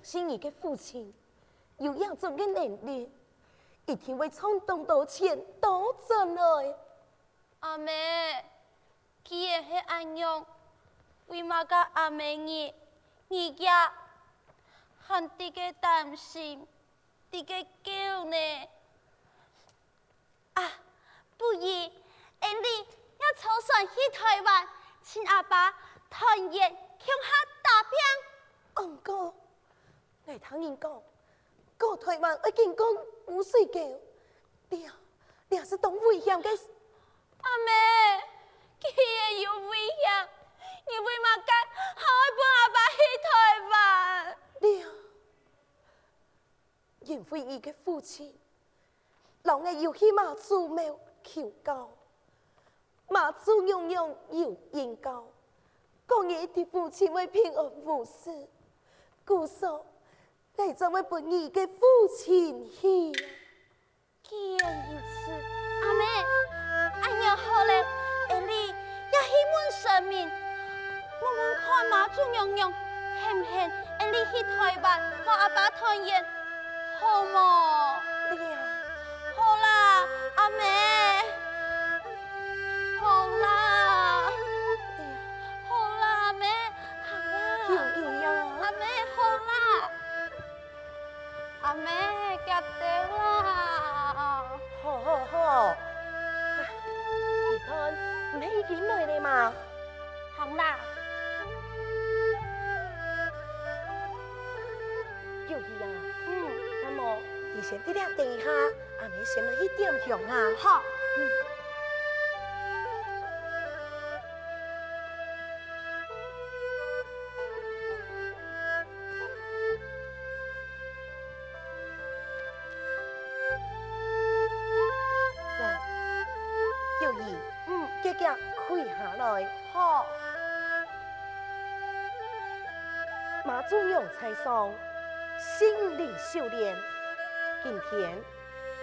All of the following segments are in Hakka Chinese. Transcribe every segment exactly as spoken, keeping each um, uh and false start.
信你个父親有這種个能力，一定會賺當多錢倒轉來。阿姆，既然係恁樣，為麼个阿姆你，你也還在該擔心，在該噭呢？ 啊，不如，𠊎俚也坐船去臺灣，尋阿爸團圓，共下打拚。毋過，𠊎聽人講，過臺灣愛經過烏水溝，這，這係當危險个事。阿姆，既然有危險，你為麼个還愛分阿爸去臺灣？這，因為你个父親 摎𠊎有去媽祖廟求告。媽祖娘娘有應告，講𠊎一定父親會平安無事，故所，𠊎正會分你个父親去啊。既然如此，阿姆，恁樣好咧，𠊎俚也去問神明， 問問看媽祖娘娘，肯毋肯𠊎俚去臺灣摎阿爸團圓，好無？這，好啦，阿姆。好啦，這，好啦，阿姆，行啦。有理啊。阿姆，好啦。 阿姆，遽兜啦。好好好。啊，你看，毋係已經來了嗎？行啦。有理啊。嗯。那麼，你先在這等一下，阿姆先來去點香啊。好。嗯。 來，幼兒，嗯。遽遽跪下來。好。媽祖娘在上，聖靈手鍊。今天，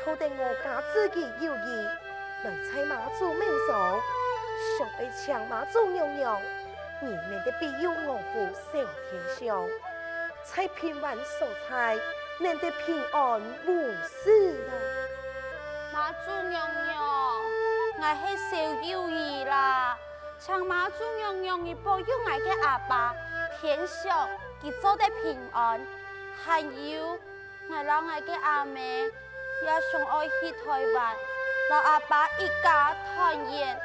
託得我家子个幼兒來在媽祖廟上，想愛請媽祖娘娘，你能得庇佑我府小天上，在平安所在，能得平安無事啊！媽祖娘娘，𠊎係小幼兒啦，請媽祖娘娘你保佑𠊎个阿爸，天上佢做得平安，還有 𠊎摎𠊎个阿姆也想愛去臺灣，摎阿爸一家團圓，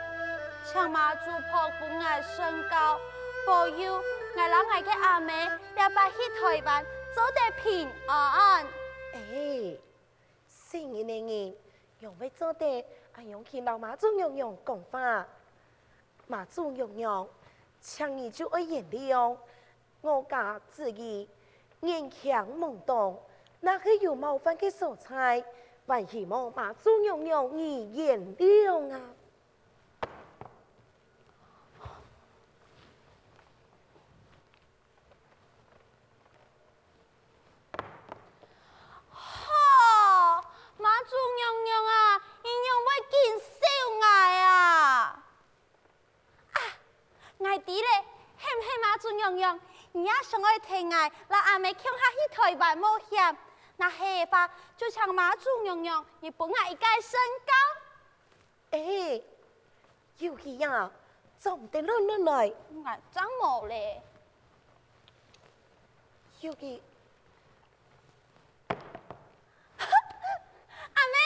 請媽祖婆分𠊎身教，保佑𠊎摎𠊎个阿姆這擺去臺灣做得平安。欸，細人仔人，仰會做得恁樣去摎媽祖娘娘講話？媽祖娘娘，請你就愛原諒 我家子兒年輕懵懂，若係有冒犯个所在，還希望媽祖娘娘你原諒啊！吼，媽祖娘娘啊，你仰會緊笑𠊎啊？ 啊，𠊎知咧，係毋係媽祖娘娘，你也想愛𢯭𠊎摎阿姆共下去臺灣冒險？若係个話，就請媽祖娘娘你分𠊎一個身教。欸，幼兒啊，做毋得亂亂來。𠊎正無咧。幼兒， 阿姆，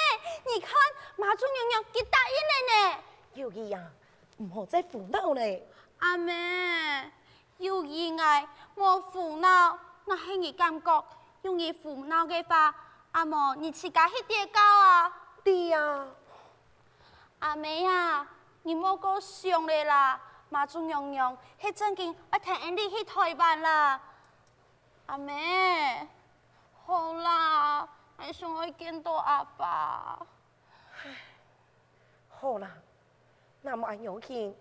你看，媽祖娘娘佢答應了呢。幼兒啊，毋好再胡鬧咧。阿姆，幼兒𠊎無胡鬧，若係你感覺有人胡鬧个話，阿姆你自家去跌跤啊。對啊。阿姆啊，你莫過想咧啦，媽祖娘娘係正經愛𢯭𠊎俚去臺灣啦。 阿姆，好啦，𠊎想愛見著阿爸。好啦，若無恁樣定，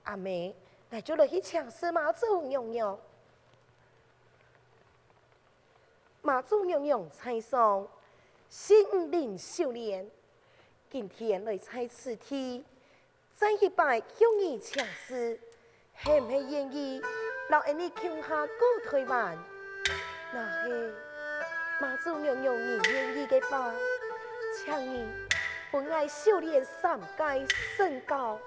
阿姆，𠊎就來去請示媽祖娘娘。媽祖娘娘在上，聖靈手鍊，今天來在此地， 再一擺向你請示，係毋係願意摎𠊎俚共下過臺灣？若係媽祖娘娘你願意个話，請你分𠊎少練三屆神詔。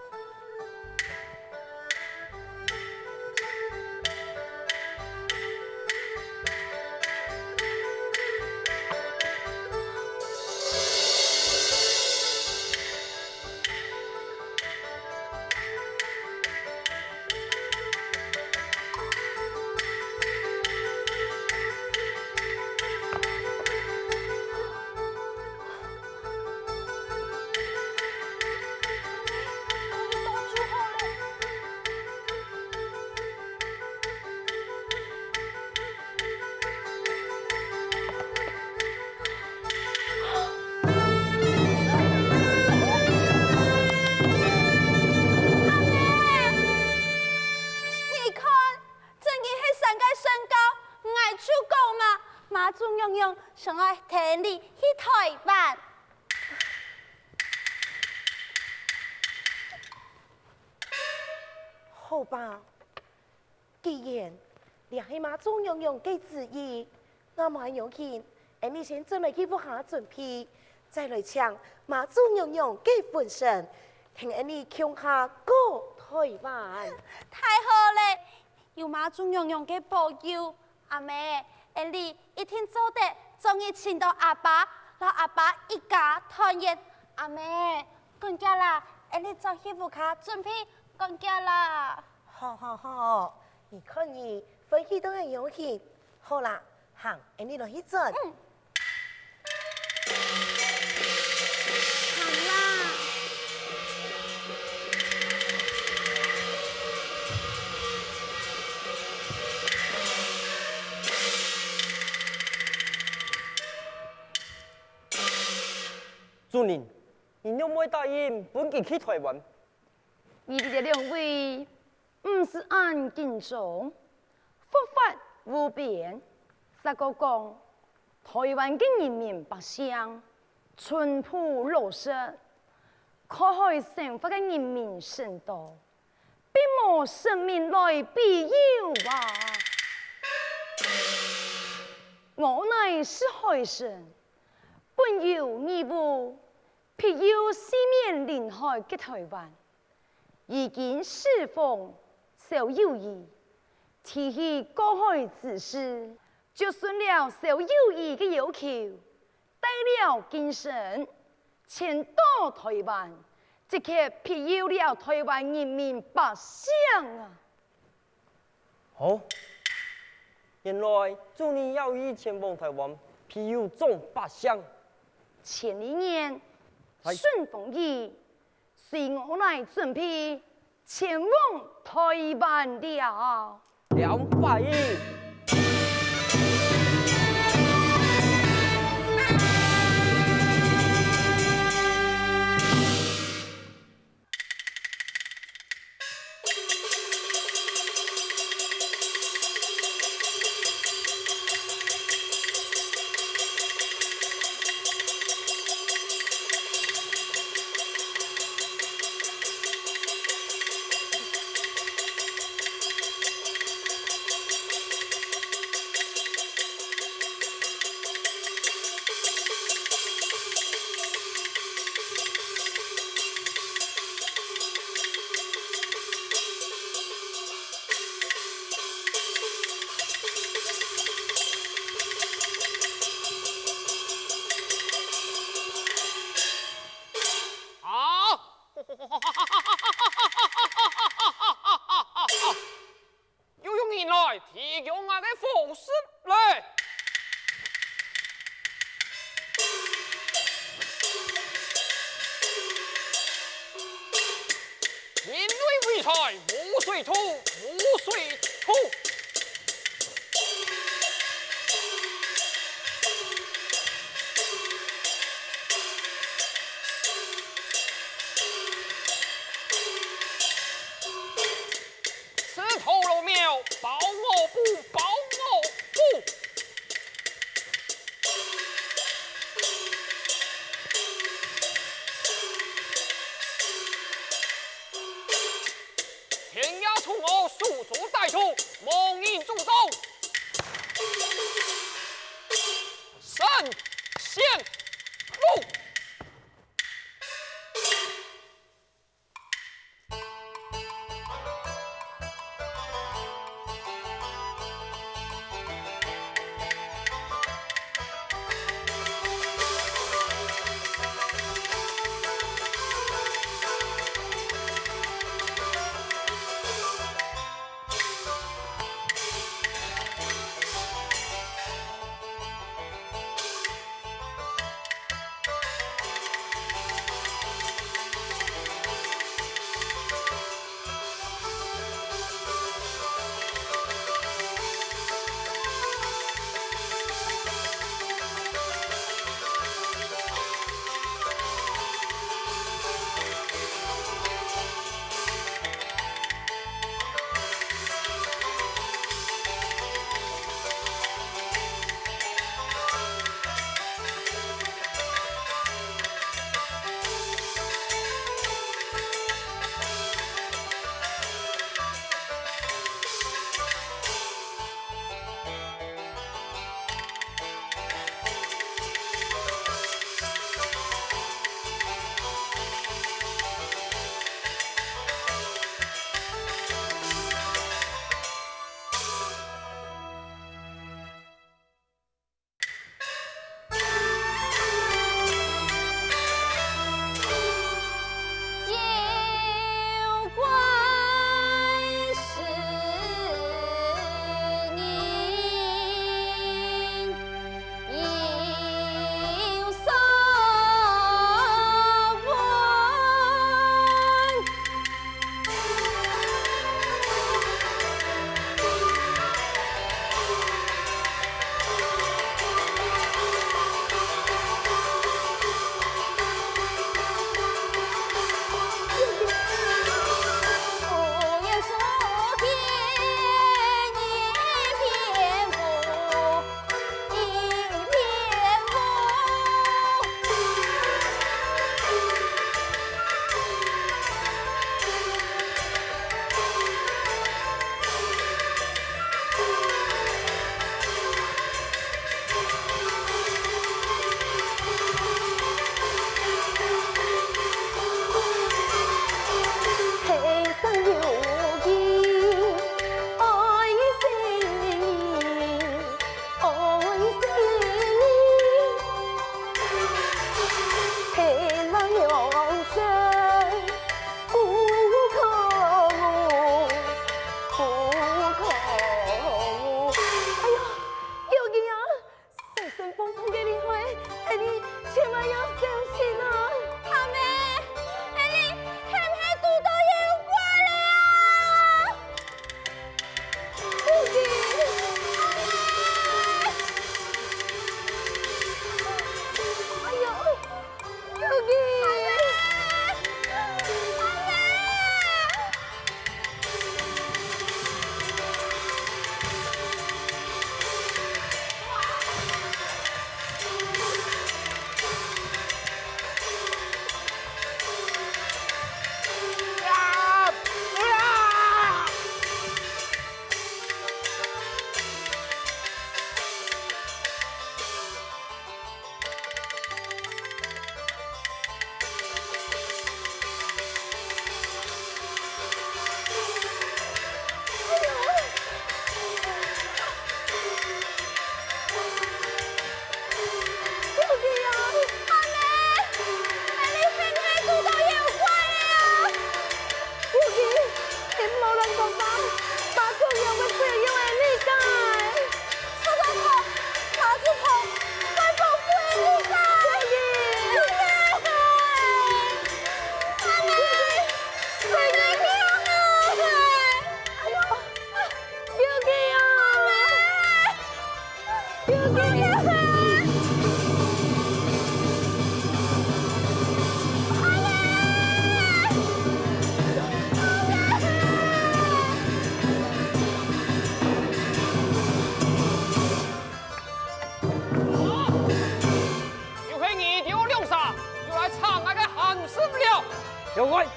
阿姆，你看，正經係三屆神詔，𠊎就講嘛，媽祖娘娘想愛𢯭你去臺灣。好吧， 既然這係媽祖娘娘个旨意，那麼恁樣定，𫣆俚先轉來去屋下準備，再來請媽祖娘娘个分身，𢯭𫣆俚共下過臺灣。太好了，有媽祖娘娘个保佑，阿姆，𫣆俚一定做得早日尋到阿爸，摎阿爸一家團圓。阿姆，趕遽啦，𫣆俚走去屋下準備，趕遽啦。 好好好，你看你歡喜到恁樣去。好啦，行，𫣆俚來去轉。嗯。行啦。主人，你仰會答應分佢去臺灣？你這兩位 毋使恁緊張，佛法無邊。再過講，臺灣个人民百姓，淳樸老實，靠海生活个人民甚多，並無神明來庇佑啊。吾乃是海神，本有義務庇佑四面臨海个臺灣。 如今適逢小友誼，提起過海之事，就順了小友誼个要求，帶了金神，前到臺灣，即刻庇佑了臺灣人民百姓啊！好，原來主人有意前往臺灣庇佑眾百姓。千里眼，順風耳， 隨我來準備，前往臺灣了。了解。 啊！又有人來提供𠊎个伙食了。人類為財，無水土，無水土。 石頭老廟，包我補，包我補。天也助我，守株待兔，無人助紂。相府。哎呀，玉兒啊， 細聲放放个厲害，你千萬愛小心啊！阿姆，你係毋係堵著妖怪了啊？阿姆！哎喲，玉兒！阿姆！阿姆！ 玉兒啊！阿姆，你係毋係堵著妖怪了啊？玉兒，你毋好亂講話，媽祖娘會保佑你个。 臭豆腐，麻子婆，快放開你啦！阿姆，阿姆，阿姆！哎喲，玉兒啊！阿姆，玉兒！阿姆！ 又係你兜兩儕，又來拆𠊎个寒食了！妖怪，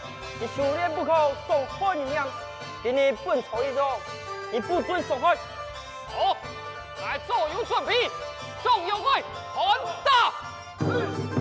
你修煉不可傷害人命，今日本初一早，你不准傷害。好，𠊎早有準備。張永愛，還打！